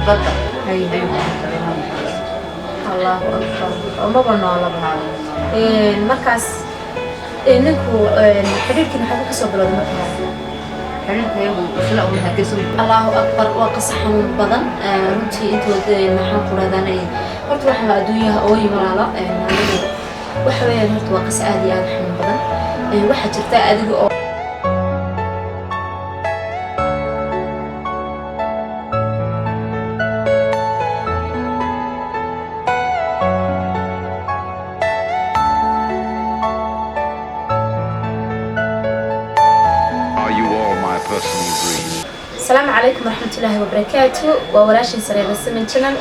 Badda ayuu ku dhintay. Allahu akbar, umaba noolaba. Markaas ninku xidhiirkii maxaa kasoo bilowday marka hore? Xiriirkayagu isla uu Hargeysa. Allahu akbar, waa qiso xanuun badan runtii. Intood maxaan ku rahdanay, horta waxaa adduunyaha ooyi walaalo. Anigu waxa weeyaan, horta waa qiso aad iyo aad xanuun badan. Waxaa jirta adiga oo Are you all my personal dreams? Asalaamu calaykum waraxmatullaahi wabarakaatu. Waa walaashin Sareeda Siman Channel.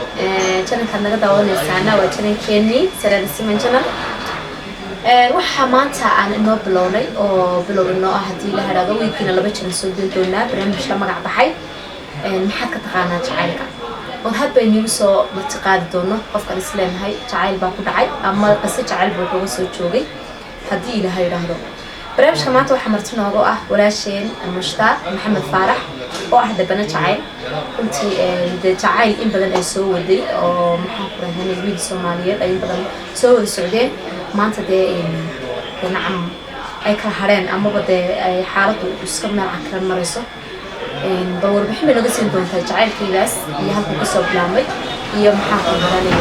Channelkaad naga daawanaysaana waa channelkeenii Sareeda Siman Channel. Waxaa maanta aan inoo bilownay oo bilow inoo ah, haddii la hadhaado, wiikiina laba jiran soo geli doonaa barnaamij la magac baxay "Maxaad ka taqaanaa jacaylka?" oon hadba inigu soo marti qaadi doono qofkaan isleenahay jacayl baa ku dhacay ama qise jacayl buu wuxuga soo joogay, haddii Ilaahay idhaahdo. Barnaamijka maanta waxaa marti noogu ah walaasheen Mushtaaq Maxamed Faarax oo ah dabana jacayl. Runtii dee jacayl in badan ay soo waday oo maxaan ku rahanay wiil Soomaaliyeed ay in badan soo wada socdeen. Maanta dee nacam ay kala hadheen amaba dee ay xaaladdu iska meel cakiran marayso. Bal warbixin bay naga siin doontaa jacaylkaygaas iyo halkuu kasoo bilaabmay iyo maxaan ku rahanay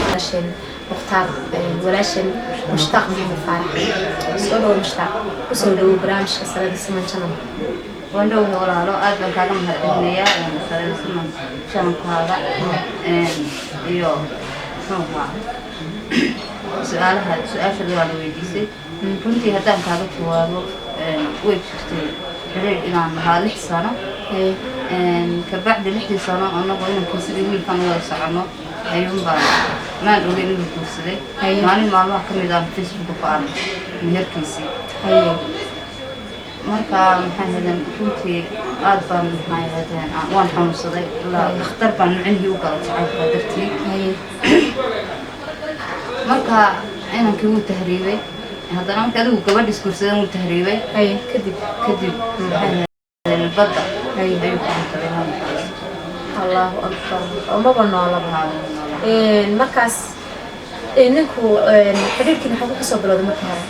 walaasheen Mukhtaar, walaasheen Mushtaaq Maxamed Faarax. Soo dhawo Mushtaaq, kusoo dhawo barnaamijka Sarada Siman Channel. Waan dhowha walaalo, aad baan kaaga mahadcelinayaa Sareeda Siman channelkaaga iyo muxuu ahaa su-aalaha su-aashada waa la weydiisay. Runtii haddaan kaaga jawaabo, way jirtay xiriir inaan lahaa 6 sano. Kabacdi 6dii sano anagoo inankii sidii wiilkan wada socono ayuunbaan maan ogeyn inuu guursaday. Maalin maalmaha ka mid ah Facebooka ku arkay meherkiisii. Marka maxay ahaydeen, runtii aad baan maxay ahaydeen waan xanuunsaday, ilaa dhakhtar baan micnihii u galay jacaylka dartii. Marka inankii wuu tahriibay. Haddana marka adigu gabadh isguursadeen wuu tahriibay. Kadib? Kadib maxay ahaydeen, badda ayuu ku dhintay. Allahu akbar, umaba noolaba. Markaas ninku xidhiirkii maxaa kasoo bilowday marka hore?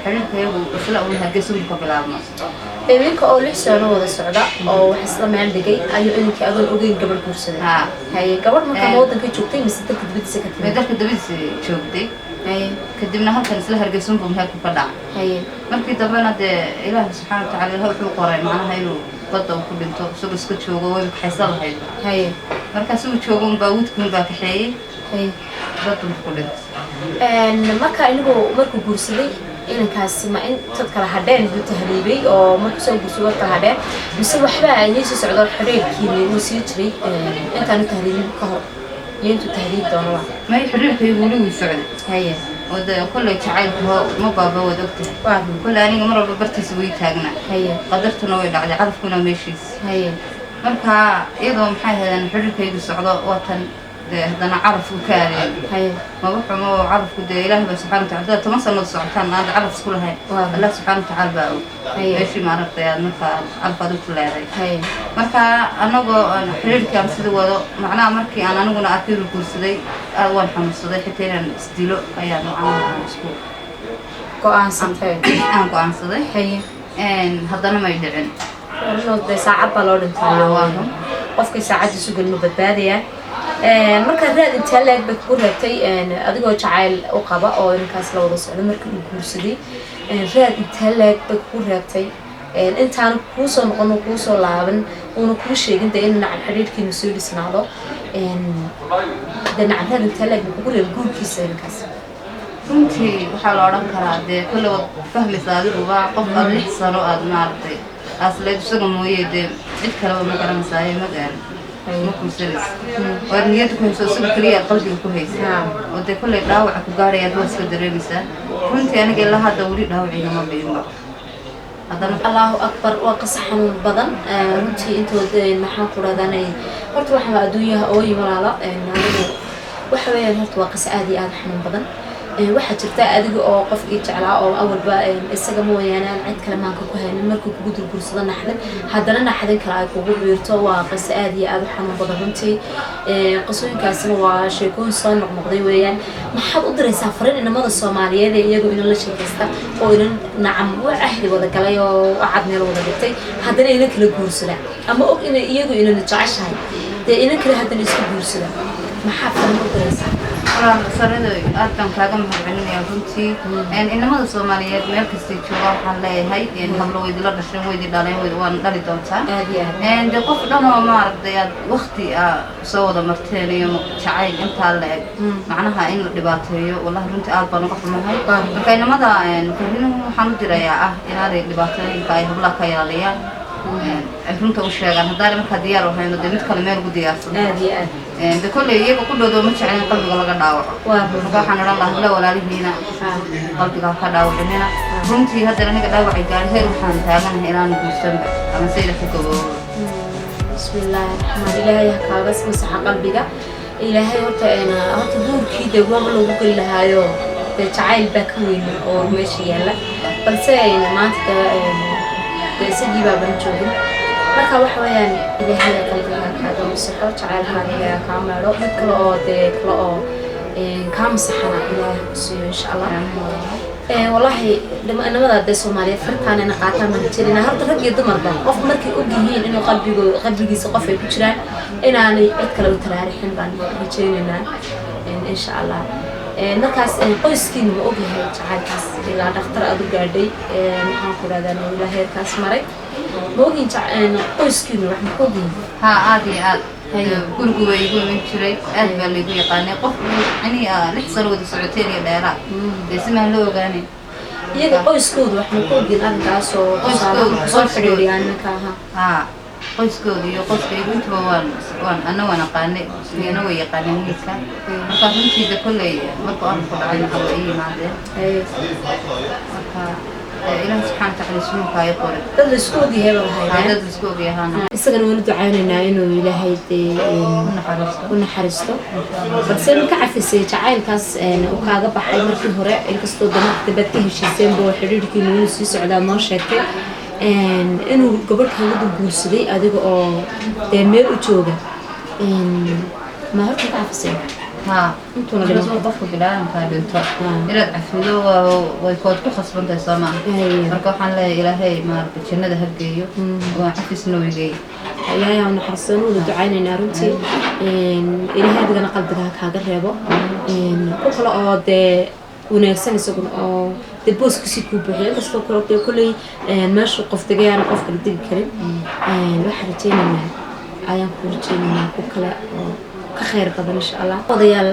Xiriirkayagu isla uu Hargeysa ka bilaabno. Ninka oo 6 sano wada socda oo wax isla meel dhigay ayuu inankii adoon ogeyn gabadh guursaday. Haye, gabadh markaa ma waddanka joogtay mise dalka dibadiisa ka Bay timid? Dalka dabadiisa joogtay. Kadibna halkan isla Hargeysunbuu meherku ka dhacay. Markii dambena dee Ilaahi subxaana watacaala ilaah wuxuu qoray macnaha inuu badda uu ku dhinto isagoo iska joogo, wayba kaxaysan lahayd. Markaas uu joogo unbaa wudkii unbaa kaxeeyey. Badda ku dhintay. Marka inigu markuu guursaday inankaasi, ma in dad kala hadheen buu tahriibay oo markuu soo guursaday wad kala hadheen, mise waxba inii sii socdo, xidhiirkiini wuu sii jiray intaanu tahriibin ka hor iyo intuu tahriib doonaba? May, xiriirkaygu weli wuu socday. Oo dee kolley jacaylku ma baaba, waad ogtahay. Kolley aniga mar walba bartiisa way taagnaa. Qadartuna way dhacday, calafkuna meeshiis. Marka iyadoo maxay ahaydeen xiriirkaygu socdo, waatan dee haddana calafku ka aadeen. Maba xumo oo calafku dee Ilaahi baa subxana watacala haddaad 10 sanood socotaan aad calaf isku lahayn, Allah subxaana watacaala baa og meeshii maaragtay aad markaa calaf adigu ku leedahay. Marka anagoo aan xiriirkii aan sida wado, macnaha markii aan aniguna arkay inuu guursaday, aad waan xanuunsaday, xitaa inaan isdilo ayaan macnaha aan isku Go-aansantay? Aan go-aansaday. Haddana may dhicin. Warnood dee saacad baa loo dhintaa. Waa run. Qofkii saacaddiisu gelma badbaadayaan. Markaa raad intee leeg bay kugu reebtay adigoo jacayl u qaba oo inankaas la wada socdo markii uu guursaday? Raad intee leeg bay kugu reebtay intaanu kuu soo noqon oo kuu soo laaban uuna kuu sheegin dee in nacam xidhiidhkiinu soo dhisnaado? Dee nacam raad intee leeg bay kugu reebay guurkiisa inankaas? Runtii waxaa la odhan karaa dee kolle waad fahmaysaa adiguba, qof aad 6 sano aad maaragtay aasleed isaga mooye dee cid kaleba ma garanaysaayo, ma guursanaysa oo aad niyadda ku hayso isaga keliya aad qalbiga ku haysa oo dee kolley dhaawaca ku gaaraya aad waa iska dareemaysaa. Runtii aniga ilaa hadda weli dhaawaciina ma biinba haddana. Allahu akbar, waa qiso xanuun badan runtii. Intood maxaan ku rahdanay, horta waxaa adduunyaha ooyi walaalo. Anigu waxa weeyaan, horta waa qiso aad iyo aad xanuun badan. Waxaa jirta adiga oo qofkii jeclaa oo awalba isaga mooyaane aan cid kale maanka ku haynin, markuu kugu dulguursado naxdin, haddana naxdin kale ay kugu biirto. Waa qiso aad iyo aad u xanuun badan runtii. Qisooyinkaasina waa sheekooyin soo noqnoqday weeyaan. Maxaad u diraysaa fariin inamada Soomaaliyeed ee iyagu inan la sheekaysta oo inan nacam u ahdi wada galay oo cad meel wada dhigtay, haddana inan kala guursada, ama og inay iyagu inan jeceshahay, dee inan kale haddana isku guursada? Maxaad fariin u diraysaa? Walaal Sarada, aad baan kaaga mahadcelinayaa runtii. Inamada Soomaaliyeed meel kastay jooga waxaan leeyahay, hablo waydila dhasheen, waydi dhaleen, waana dhali doontaa. Aad iyo aad. Dee qof dhan oo maaragtay aad wakti aa soo wada marteen iyo jacayl intaa la eg, macnaha in la dhibaateeyo, wallahi runtii aad baan uga xumahay. Marka inamada fariinuhu waxaan u dirayaa inaanay dhibaatooyinka ay hablaha ka ilaaliyaan, ay runta u sheegaan. Haddaanay markaa diyaar u hayno, dee mid kale meel ugu diyaarsan. Aad iyo aad. De kolley iyaga ku dhowdo ma jeclin qalbiga laga dhaawaco. Waa. Marka waxaan odhan lahaa, habla walaalihiina qalbiga ha ka dhaawacinina. Runtii haddana aniga dhaawacay gaari, heer waxaan taaganahay inaan guursanba ama sayda ku gaboobo. Bismillaahi raxmaan. Ilaahay ha kaaga masaxa qalbiga. Ilaahay horta horta guurkii dee waaba loogu geli lahaayo, dee jacayl baa ka weyn oo meesha yaalla, balse maanta dee isagii baaban joogin. Marka waxa weeyaan, Ilaahay qalbiga ha kaaga masaxo, jacaylkaaga Ilaahay kaa meedho, mid kale oo dee kale oo kaa masaxana Ilaahay ha ku siiyo, insha Allah. Wallaahi inamada dee Soomaaliyeed fartaanina qaataan baan rajeynayna. Horta rag iyo dumarba, qof markay og yihiin inuu qalbigiisa qof ay ku jiraan, inaanay cid kale u taraarixin baan rajeynaynaa, insha Allah. Markaas qoyskiina ma ogyahay jacaylkaas ilaa dhakhtar aad u gaadhay? Maxaan ku dhahdaa, ilaa heerkaas maray, ma ogyihin qoyskiinu? Wax ma ka ogyihin? Haa, aad iyo aad. Gurigu waa igu iman jiray, aad baa laygu yaqaanay. Qof yani 6 sano wada socoteen iyo dheeraa, dee si maan la ogaanay? Iyaga qoyskoodu wax ma ka ogyihin arrinkaas oo Qoyskoodu- soo xidhiidhiyaan ninka aha? Haa, qoyskooda iyo qoyskaygu intaba waan ana waan aqaanay, iyana way yaqaaneen wiilka. Marka runtii de kolley markuu arrinku dhacay waxa waa ii yimaadeen. Marka Ilaahi subxaana watacaala ismuunka ay qoray. Dad la isku ogyahay baa haydaan. Dad la isku ogyahaana. Isagana waanu ducaynaynaa inuu Ilaahay dee u naxariisto. U naxariisto. Balse ma ka cafisay jacaylkaas uu kaaga baxay markii hore, inkastoo de marka dambe aad ka heshiiseenba oo xidhiidhkiinu inuu sii socdaa noo sheegtay, inuu gabadh kaaga dul guursaday adiga oo dee meel u jooga? Ma horta ka cafisay? Haa. Intuuna markaasuu dhiman. Qofka biniaadamkaa dhinto, inaad cafido way kood ku khasban tahay, soo maaha? Marka waxaan leeyahay, Ilaahay maaragtay jannada ha geeyo, waan cafisna weygey. Ilaahay ha naxariisto, wada ducaynaynaa runtii. Ilaahay adigana qalbiga ha kaaga reebo ku kale oo dee wanaagsan, isaguna oo dee booskiisii kuu buuxiyo, inkastoo kale dee kolley meeshu qof degay aana qof kale degi karin. Waxaan rajaynaynaa, ayaan ku rajaynaynaa ku kale oo ka khayr badan, insha Allah. Odayaal,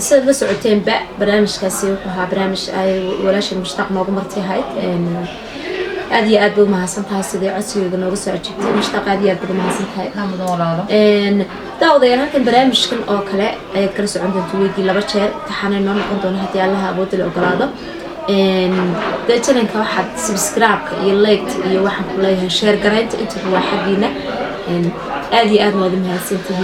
sidaad la socoteenba, barnaamijkaasi wuxuu ahaa barnaamij ay walaasha Mushtaaq noogu marti ahayd. Aad iyo aad bay umahadsan tahay sidai codsigeyga nooga soo ajiibtay. Mushtaaq, aad iyo aad baad umahadsan tahay. Mudan, walaalo. Daawadayaal, halkan barnaamijkan oo kale ayaad kala socon doonta weygii 2 jeer, taxaanay noo noqon doona haddii Allaha awoodda la ogolaado. Dee channelka waxaad subscribe-ka iyo like iyo waxaan ku leeyahay share garaynta, intaba waa xaggiina. Aad iyo aad waad umahadsantihiin.